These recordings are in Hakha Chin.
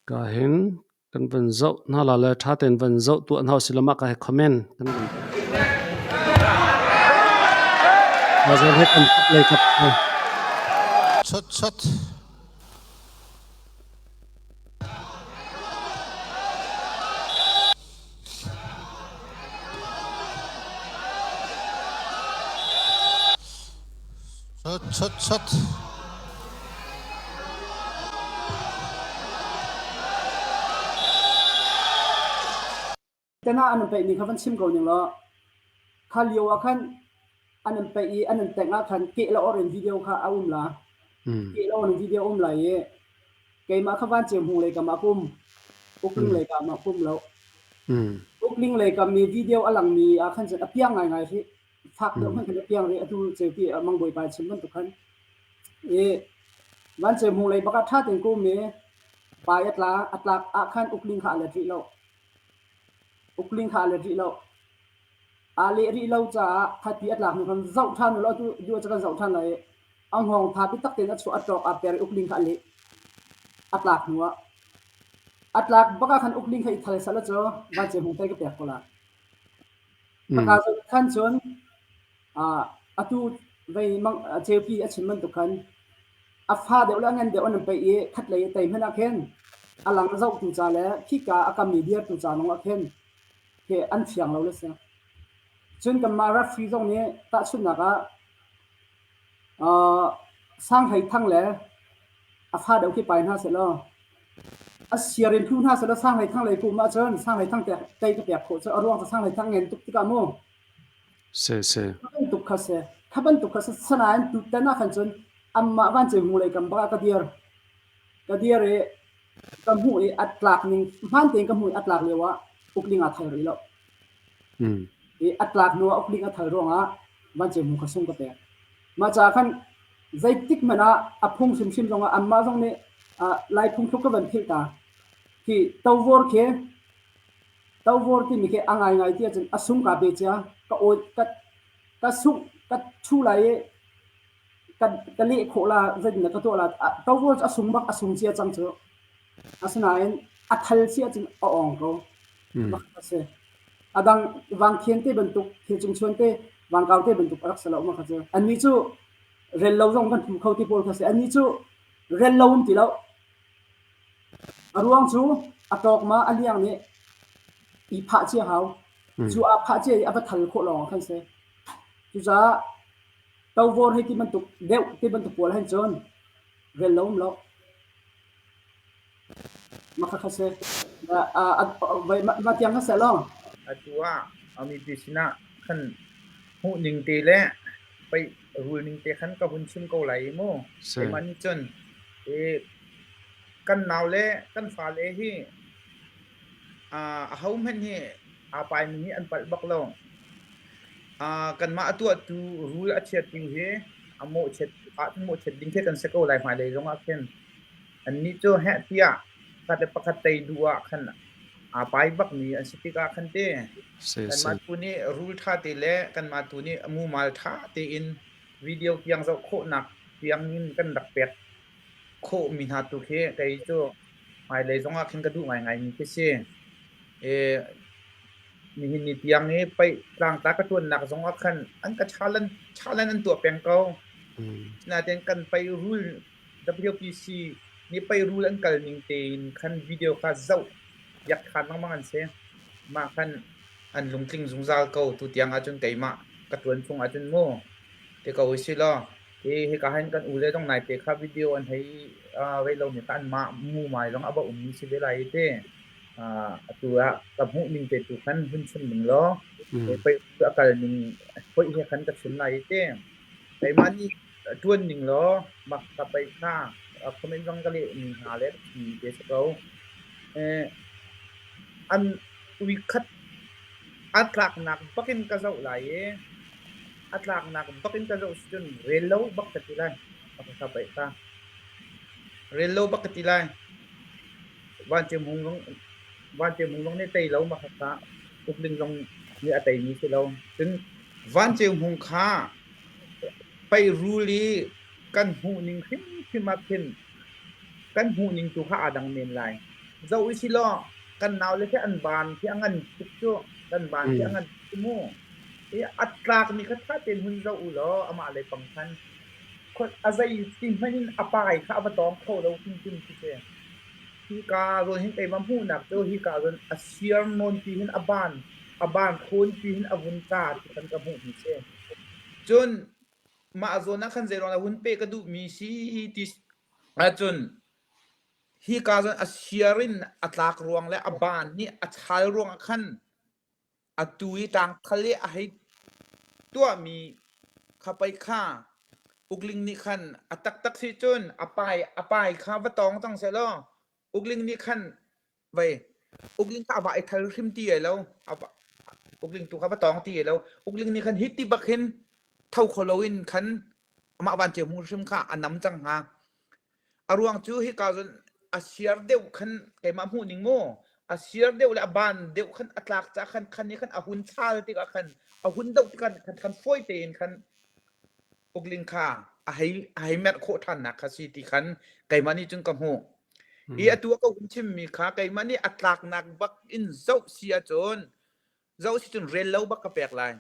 Ka hin kan van zoh hna la le ṭha tein van zoh tuah hna usih law mah ka he comment kan van Mazel he kan kap lei kap. Chut chut. Chut chut chut. Tana an in peih ning kha van chim ko ning law kha lio ah khan an in peih i an in tengh ah khan keh la or in video kha a um la. Keh la or in video um lai i keimah kha van ceu hmung lei kam ah kum ukling lei kam ah kum lo. Ukling lei kam mi video a lang mi ah khan cun a piang ngaingai hi fak deuh hmanh khan a piang rih atu ceupi mang bawipa chim bantuk khan i van ceu hmung lei bak ah ṭha tein kum i pai a tla a tlak ah khan ukling kha a let rih lo. Ukling kha a let rih lo. Aa leh rih lo caah khati a tlak hnu khan zoh ṭhan ulaw atu duh cu kan zoh ṭhan lai i a hngawng tha biatak tein a chuah a ṭawk aa per i ukling kha a leh. A tlak hnu ah. A tlak bak ah khan ukling kha i thal sal cu vancung hung tei ka pek ko la. Khaka zawn khan cun atu vei mang ceupi a chim bantuk khan a fa deuh le a ngan deuh an in peih i khatlei i tei hmanh ah khin a lang zohtu ca le khika a kam i dirtu ca lawng ah khin khi an fiang lo le si. Cun kanmah referee zong nih tahchunhnak ah Sang Hlei Thang le a fa deuh khi pai hna sehlaw a siar in hlu hna sehlaw Sang Hlei Thang lei kum ahcun Sang Hlei Thang tei ka pek khawh cu a ruang cu Sang Hlei Thang ngen tuk tikah mu. Si si. Kha bantuk kha si. Kha bantuk kha si. Sanain tutan ah khan cun anmah vancung hmu lei kam bak ah ka dir. Ka dir i ka hmuh i a tlak ning hmaan tein ka hmuh i a tlak lio ah ukling aa thal rih lo. I a tlak hnu ah ukling a thal ruangah vancung hmu kha sung ka pek. Mah caah khan zeitik hmanh ah a phung hrimhrim zongah anmah zong nih Lai phungthluk ka van philh ta. Khi tovor khi tovor timi khi a ngaingai ti ahcun a sung kaa pe cia ka aw ka ka sungh ka ṭhu lai i ka ka leh khawh la zeitindah ka tuah la tovor cu a sung bak a sung cia cang cu. Asinain a thal si ahcun a awng ko. Bak a si. A dang vangkhen te bantuk thil cungchuan te vangkau te bantuk a rak si lo ma kha cu. Annih cu rel lo zong kan hmu kho ti pawl kha si. Annih cu rel lo um ti lo. A ruang cu a tawk ma a liang nih i phah cia hau. Cu aa phah cia i a va thal khawh lawng ah khan si. Cucaah tovor hei ti bantuk deuh ti bantuk pawl hen cun rel lo um lo. Mah kha si. Mah tiang kha seh law. Atu ah a mipi sinah khan hmuh ning te le pei rul ning te khan ka hun chim ko lai i mu. Keimah nih cun kan nau le kan fale hi ahohmanh hi aa paimi hi an palh bak lo. Kanmah a tuahtu rul a chiattu hi a mawhchiat ah mawhchiat ding khi kan si ko lai hmailei zongah khin. Annih cu heh tiah pakhat le pakhat tei duh ah khan aa pai bakmi an si tikah khan ti kanmah tu nih rul ṭha te le kanmah tu nih mumal ṭha tein video tiang zoh khawhnak tiang in kan rak pek khawhmi hna tu khi kei cu hmailei zongah khin ka duh ngaingaimi khi si. I nihin ni tiang i paih tlangtla ka ṭuannak zongah khan an ka challenge challenge an tuah peng ko. Asinain kan paih rul WPC nih pei rul an kal ning tein khan video kha zoh piak ṭhan lengmang an si. Mah khan an lungtling zungzal ko. Tutiang ahcun keimah ka ṭuan chung ahcun mu ti ko usih law hi hika hin kan ule zong naite kha video an hei rei lomi kha anmah mumai zong a va ummi si ve lai i ti. Atu ah ka hmuh ning te tu khan hun chim ning law pei a kal ning hoih he khan ka chim lai i ti. Keimah nih Ṭuan ning law mak ka paih kha comment zong ka leh ning hna le ka chimmi te si ko. An uikhat a tlaknak bakin ka zoh lai i a tlaknak bakin ka zoh si cun rel lo bak ka ti lai. Ka paih kha. Rel lo bak ka ti lai. Vancung hung zong Vancung hung zong nih tei lo mak kha ukling zong nih a teimi si lo. Cun Vancung hung kha Peirul i kan hmuhning hrimhrim ah khin kan hmuhning tu kha aa dang men lai. Zoh i si law kan naule khi an baan khi a ngan tuk cu. Kan baan khi a ngan tuk mu. I a tlakmi kha ṭha tein hun zoh u law amah lei pang khan a zei ti hmanh in a pai kha a va tawng kho lo hrimhrim khi si. Hika zawn hin keimah hmuhnak cu hika zawn a siar nawnpi hin a baan khawnpi hin a vun tla ti khan ka hmuhmi si. Cun mah zawn ah khan zeiruang dah hun peh ka duhmi si ti ahcun hika zawn a siar in a tlak ruang le a baan nih a chal ruangah khan atu i tlangthal i a hei tuahmi kha pei kha ukling nih khan a taktak si cun a pai kha va tawng cang sehlaw ukling nih khan vei ukling kha a va i thal hrim ti ai lo, ukling tu kha va tawng ti ai lo. Ukling nih khan hi ti bak hin tho kho loin khan amah van ceu hmu hrim kha a nam cang hnga. A ruang cu hika cun a siar deuh khan keimah hmuh ning mu, a siar deuh le a ban deuh khan a tlak ca khan khan nih khan a hun chal tikah khan a hun doh tikah khan khan fawi tein khan ukling kha a hei merh khawh ṭhannak kha si ti khan keimah nih cun ka hmuh. I atu a ka hun chimmi kha keimah nih a tlaknak bak in zoh si ahcun zoh si cun rel lo bak ka pek lai.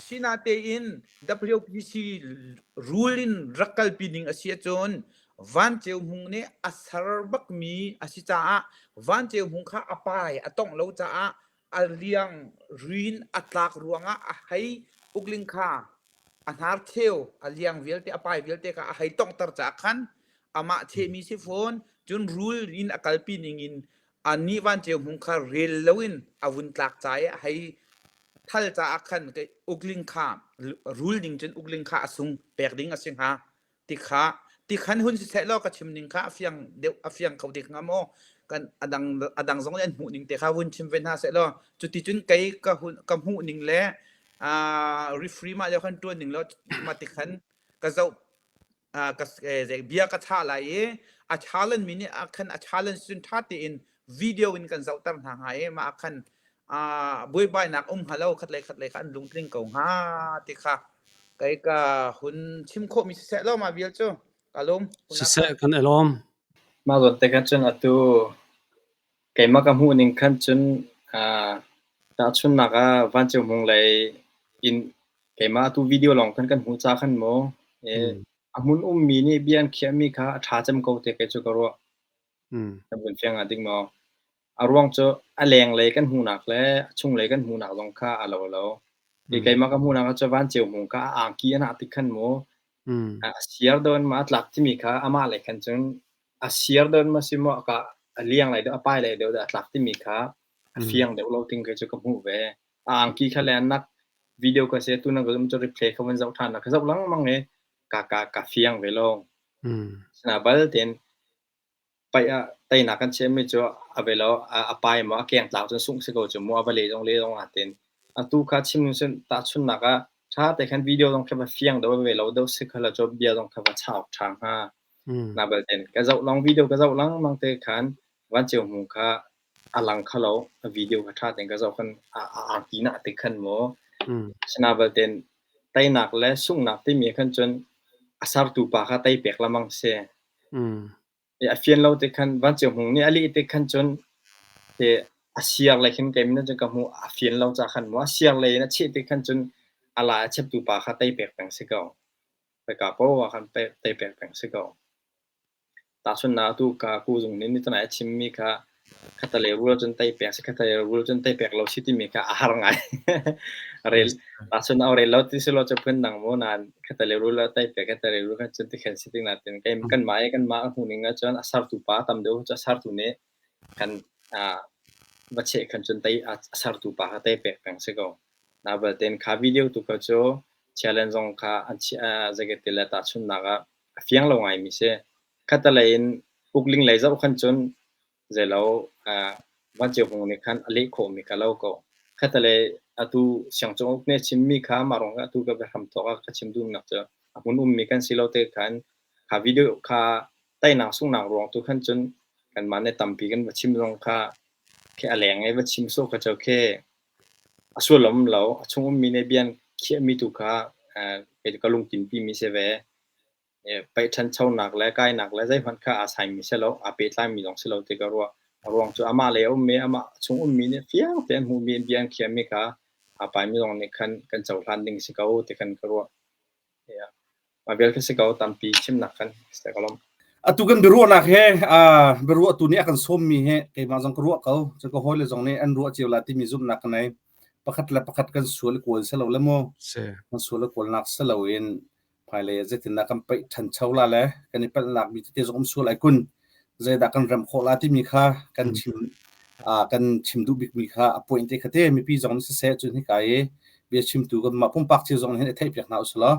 Sinatein WPC rule in rak kalpi ning a si ahcun Van Ceu Hmung nih a ser bakmi a si caah Van Ceu Hmung kha a pai a tongh lo caah a liang rin a tlak ruangah a hei ukling kha a hnar cheu a liang vialte a pai vialte kha a hei tonghter caah khan amah chehmi si fawn cun rule in a kalpi ning in Anih Van Ceu Hmung kha rel loin a vun tlak ca i a hei thal caah khan ukling kha rul ding cun ukling kha a sung pek ding a si hnga ti kha ti khan hun siseh law ka chim ning kha a fiang deuh a fiang kho ding hnga maw? Kan a dang zong nih an hmuh ning te kha vun chim ve hna seh law cuti cun kei ka hun ka hmuh ning le referee mah lio khan ṭuan ning law mah ti khan ka zoh ka bia ka chah lai i a challenge mi nih ah khan a challenge cun ṭha tein video in kan zohter hna hnga i mah ah khan buaibainak um hnga lo, khat le khat le kha an lungtling ko hnga ti kha kei ka hun chim khawhmi siseh law mah vial cu ka lawm. Siseh, kan i lawm. Mah zawn te khan cun atu keimah ka hmuh ning khan cun tahchunhnak ah Vancung Hmung lei in keimah atu video lawng khan kan hmuh ca khan maw a hmun ummi nih bia an khiahmi kha a ṭha cem ko te kei cu ka ruah. Kan vun fiang ah ding maw? A ruang cu a lenglei kan hmuhnak le a chunglei kan hmuhnak zong kha a lo lo. I keimah ka hmuhnak ah cu Vancung Hmung kha a angki an ah tik khan mu a siar dawn ma a tlak timi kha amah lei khan cun a siar dawn ma si maw ka a liang lei deuh a pai lei deuh dah a tlak timi kha a fiang deuh lo ting kei cu ka hmuh ve. A angki kha le nak video ka se tu na ka zum cu replay kha van zoh ṭhan na ka zoh lengmang i ka ka ka fiang ve lo. Sina bal tein paih ah teinak kan chiahmi cu a ve lo, a pai maw a keng tlak cun sungh si ko cu mu, a va le zong le zong ah tin atu kha chim ning tahchunhnak ah ṭha te khan video zong kha va fiang deuh ve lo deuh si kha la cu bia zong kha va chauk ṭha hnga. Na bal ten ka zoh long video ka zoh lengmang te khan Van Ceu Hmung kha a lang kha lo, a video kha ṭha tein ka zoh khan a angki na te khan mu. Sina bal ten teinak le sunghnak timi khan cun a sartu pa kha tei pek lamang si. A fian lo te khan Van Ceu Hmung nih a leh te khan cun te a siar le khin kei min cun ka hmuh a fian lo ca khan mu, a siar le in a cheh te khan cun a la a cheptu pa kha tei pek peng si ko. Peka poah khan tei pek peng si ko. Tahchunhnak atu ka kuzung nih nitanai a chimmi kha khatalei rul cun tei pek si, khatalei rul cun tei pek lo si timi kha a har ngai. Rel tahchun au rel lo ti si lo cu phun dang mu nain khatalei rul ah tei pek, khatalei rul kha cun tikhan si ting natin kei kanmah i kanmah a hmuh ning ahcun a sartu pa tam deuh cu a sartu nih kan va cheh khan cun tei a sartu pa kha tei pek peng si ko. Na balte kha video tu kha cu challenge zong kha an chiah zeiti le tahchunhnak ah a fiang lo ngaimi si. Khatalei in ukling lei zoh khan cun zeilo Vancung Hmung nih khan a leh khawhmi kha lo ko. Khatalei atu siangcung uk nih a chimmi kha mah ruangah atu ka biahram thawk ah ka chim duhnak cu a hmun ummi kan si lo te khan kha video kha teinak sunghnak ruang tu khan cun kanmah nih tampi kan va chim zong kha khi a leng i va chim sawh kha cu khi a sullam lo. A chung ummi nih bia an khiahmi tu kha ka lungtinpimi si ve. Paih ṭhanchonak le kainak le zeihmanh kha aa saimi si lo, aa pehtlaimi zong si lo ti ka ruah. A ruang cu amah lei a ummi, amah chung ummi nih fiang tein hmuhmi bia an khiahmi kha aa paimi zong nih khan kan cohlan ding si ko ti khan ka ruah. Yeah. Mah vial khi si ko tampi chimnak khan si ka lawm. Atu kan biaruahnak he biaruahtu nih a kan sawmmi he keimah zong ka ruah ko. Cun ka hawile zong nih an ruah cio la timi zumhnak ka nei. Pakhat le pakhat kan sual kawl si lo le mu. Kan sual kawlnak si loin hmailei ah zeitindah kan paih ṭhancho la le kan i palhnak mi tete zong um sual ai kun. Zeidah kan remh khawh la timi kha kan chim kan chim duh bikmi kha a point te kha te mipi zong nih siseh cun hika i bia chimtu kanmah pumpak cio zong nih hin i theihpiak hna usih law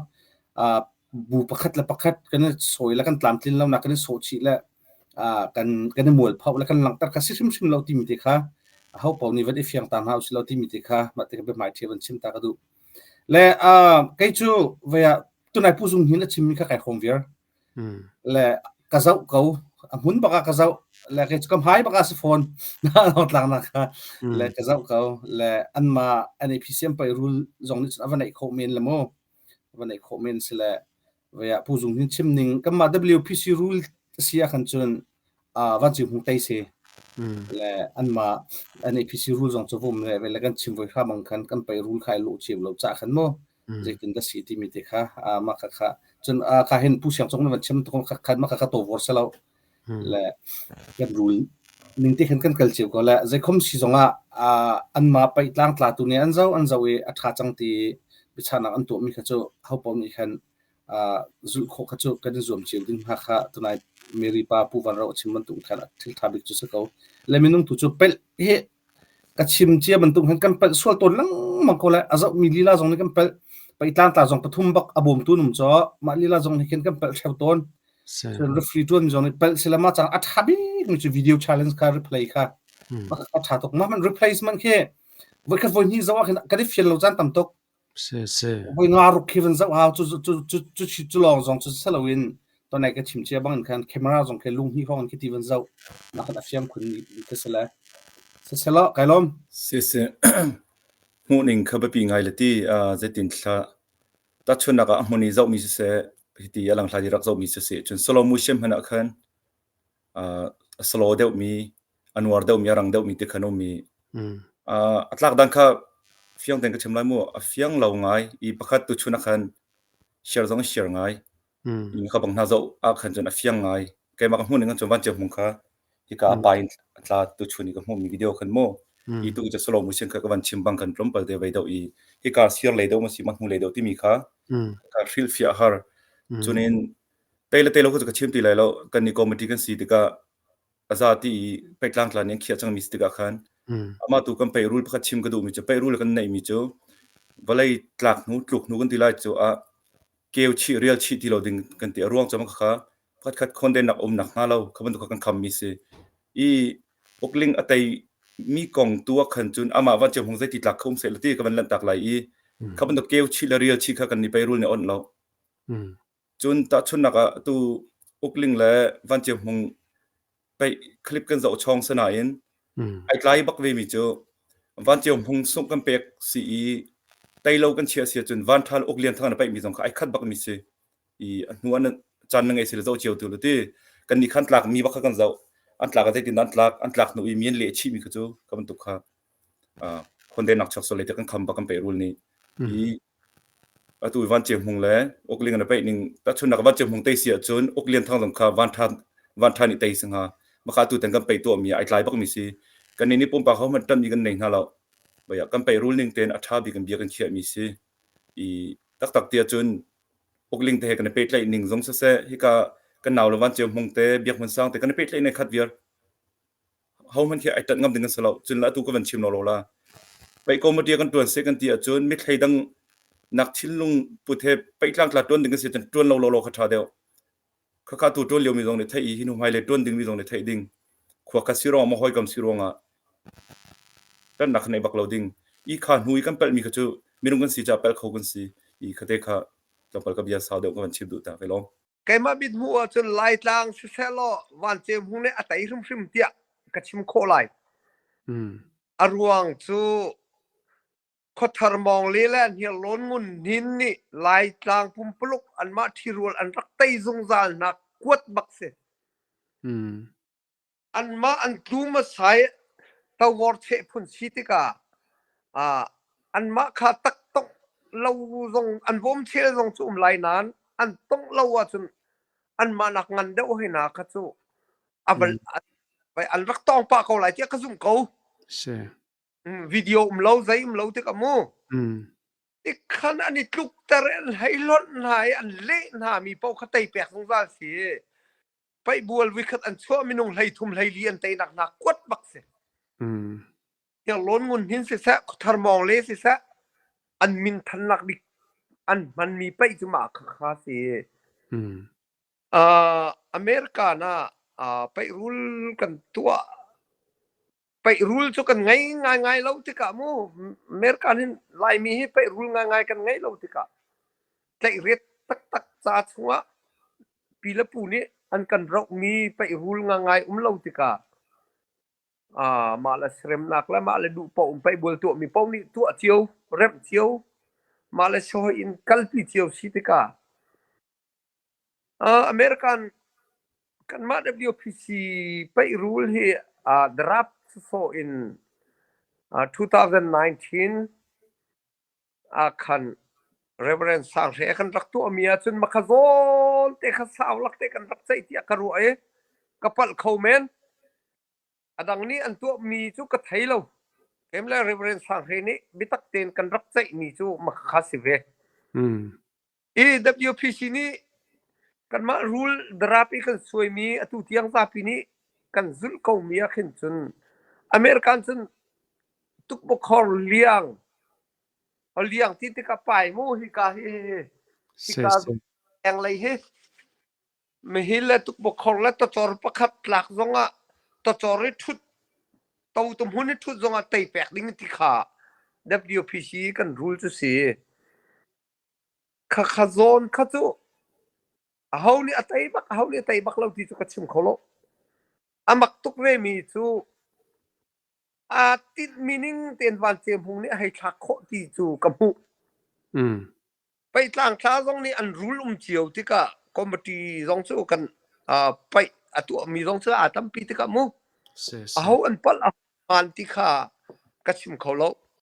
bu pakhat le pakhat kan i sawi le kan tlamtlin lonak kan i sawhchih le kan kan i mualpho le kan langhter kha si hrimhrim lo timi te kha aho paoh nih van i fiang ta hna usih law timi te kha mah te ka biahmai ṭhi van chim ta ka duh. Le kei cu vei ah tunai Pu Zung Hnin a chimmi kha kai hrawm viar. Le ka zoh ko. A hmun bak ah ka zoh. Le kei cu ka hmai bak ah si fawn. Tlangnak kha. Le ka zoh ko. Le anmah NAPCM pei rul zong nih cun a va neih khawh men le mu. A va neih khawh men si le vei ah Pu Zung Hnin chim ning kanmah WPC rule si ah khan cun vancung hung tei si. Le anmah NAPC rule zong cu vum le le kan chim voi hram ang khan kan pei rule kha ai lawh cio lo ca khan mu. Zeitin dah si timi te kha mah kha kha cun kha hin Pu Siang Cung na van chim tuk kha khan mah kha kha tawvor si lo. Le kan rule ning te khan kan kal cio ko le zeikhom si zong ah anmah paih tlangtla tu nih an zo an zo i a ṭha cang ti biachahnak an tuahmi kha cu ho paoh nih khan zulh khawh kha cu kan i zuam cio ding hna kha tunai Mary pa Pu Van Ro a chim bantuk khan thil ṭha bik cu si ko. Le minung tu cu pelh hi ka chim cia bantuk hin kan pelh sual tawn lengmang ko le a zohmi lila zong nih kan pelh pei tlangtla zong pathum bak a bawmtu num caw mah lila zong nih khin kan pelh ṭheo tawn. Cun referee ṭuan zong nih pelh sila mah cang a ṭha bik mi cu video challenge kha replay kha a ṭha tuk. Mah man replacement khi voikhat voi hnih zoh ah khin kan i fian lo caan tam tuk. Voi nga ruk khi van zoh hau cu cu cu cu cu lawng zong cu si loin tonai ka chim cia bangin khan camera zong khi lung hnih hrawng in khi ti van zoh nak khan a fiang khun mi khi si le siselaw kai lawm. Siseh hmuhning kha biapi ngai le ti zeitin thla tahchunhnak ah a hmun i zohmi siseh hiti a langhlai i rak zohmi siseh cun slow motion hmanh ah khan a slow deuhmi a nuar deuhmi a rang deuhmi ti khan um i a tlak dan kha fiang tein ka chim lai mu a fiang lo ngai i pakhat tu chun ah khan share zong share ngai in kha bang hna zoh ah khan cun a fiang ngai keimah ka hmuh ning cun van cio hmung kha hika a pa in a tla tu chun i ka hmuhmi video khan mu i tu cu slow motion kha ka van chim bang khan tlawmpal te vei deuh i hika sir lei deuh ma si ma hnu lei deuh timi kha ka hrilhfiah har cunin tei le tei lo kha ka chim ti lai lo kan ni committee kan si tikah a za ti i peitlangtla nih an khiah cangmi si tikah khan amah tu kan peirul pakhat chim ka duhmi cu peirul kan neihmi cu vawlei tlak hnu tluk hnu kan ti lai cu ah keu chih rial chih ti lo ding kan ti a ruang cu kha pakhat khat khondennak um nak hnga lo kha bantuk kha kan khammi si i ukling a tei mi kong tu ah khan cun amah van ceu hung zeiti tlak kho um seh la ti ka van lanhtak lai i kha bantuk keu chih le rial chih kha kan ni peirul nih on lo Cun tahchunhnak ah atu Ukling le Vanceu Hmung peih clip kan zoh chawng si nain ai tlai bak vemi cu Vanceu Hmung sungh kan pek si i teilo kan chiah si ahcun Vanṭha le Uk Lian Thang na peihmi zong kha ai khat bakmi si i a hnu ah caan na ngei si le zoh cio tu lu ti kan nih khan tlak mi bak kha kan zoh an tlak ah zeitin an tlak an tlak hnu i mi an leh chihmi kha cu ka bantuk kha khondennak chuak sual lei te kan kham bak kan peih rul nih i Atu i Van Ceu Hmung le Uk Ling an i paih ning tahchunhnak ah Van Ceu Hmung tei si ahcun Uk Lian Thang zong kha Van Tha Van Tha nih tei si hnga. Maka atu tan kan paih tuahmi ah ai tlai bakmi si. Kannih nih pumpak hohmanh ṭanhmi kan nei hna lo. Baya kan paih rul ning tein a ṭha bik in bia kan khiahmi si. I taktak ti ahcun Uk Ling te he kan i pehtlaih ning zong siseh, hika kan nau le Van Ceu Hmung te, Biak Hmun Sang te kan i pehtlaih ning khat viar. Hohmanh khi ai ṭanh ngam ding an si lo. Cun le atu ka van chim lawlaw la. Paih committee kan ṭuan seh kan ti ahcun mithlei dang nak thinlung put he paih tlangtla ṭuan ding kan si ahcun ṭuan lo lawlaw kha ṭha deuh. Khakha tu ṭuan liomi zong nih theih i hi hnu hmailei ṭuan dingmi zong nih theih ding. Khua khat si ruangah maw hawikom si ruangah ṭanhnak kha neih bak lo ding. I kha hnu i kan palhmi kha cu minung kan si caah palh kho kan si. I khate kha tlawmpal ka bia sau deuh ka van chim duh ta kai lawm. Keimah mithmuh ahcun Laitlang siseh law Vanceu Hmung nih a tei hrimhrim tiah ka chim khawh lai. A ruang cu Khuathar Mawngli le Hniarlawn Ngun Hnin nih Laitlang pumpuluk anmah ṭhirual an rak tei zungzal hna kuat bak si. Anmah an tlu hmasa i tawor cheh phun si tikah ah anmah kha taktongh lo zong an bawm chel zong cu um lai nain an tongh lo ahcun anmah nak ngan deuh hoi hna kha cu a val an rak tawng pah ko lai tiah ka zumh ko. Si. Video um lo zei um lo tikah mu. Tikhan an i tlukter an hlei hlonh hna i an leh hna mi paoh kha tei pek zungzal si. Paihbual vuikhat an chuah minung 13 14 an teinak hna kuat bak si. Hniarlawn Ngun Hnin siseh, Khuathar Mawng Le siseh, an min thannak bik an hmanmi paih cu mah kha kha si. Uh, America na uh, paih rul kan tuah paih rul cu kan ngei ngaingai lo tikah mu America hin Laimi hi paih rul ngaingai kan ngei lo tikah tlaihriat taktak ca chungah pi le pu nih an kan rohmi paih rul ngaingai um lo tikah ah mah le seremnak le mah le duh paoh in paih bual tuahmi paoh nih tuah cio remh cio mah le sawi in kalpi cio si tikah American kanmah WPC paih rul hi draft sawsawh in 2019 ah khan Reverend Sang Hre kan rak tuahmi ahcun makha zawn te kha sau lak te kan rak ceih tiah ka ruah i ka palh kho men. A dang nih an tuahmi cu ka thei lo. Kem le Reverend Sang Hre nih biatak tein kan rak ceihmi cu makha kha si ve. I WPC nih kanmah rul darap i kan suaimi atu tiang zapi nih kan zulh komi ah khin cun American cun tukbakhor liang liang ti tikah pai mu hika hi hika englei hi mihi le tukbakhor le tawcor pakhat tlak zongah tawcor i ṭhut to tumhun i ṭhut zongah tei pek ding ti kha WPC kan rul cu si. Khakha zawn kha cu aho nih a tei bak aho nih a tei bak lo ti cu ka chim kho lo. A mak tuk vemi cu aa tinhmi ning tein Van Ceu Hmung nih a hei thlak khawh ti cu ka hmuh. Peihtlang thla zong nih an rul um cio tikah committee zong cu kan uh, paih a tuahmi zong cu aa tampi tikah mu. Aho an palh a hmaan ti kha ka chim kho lo.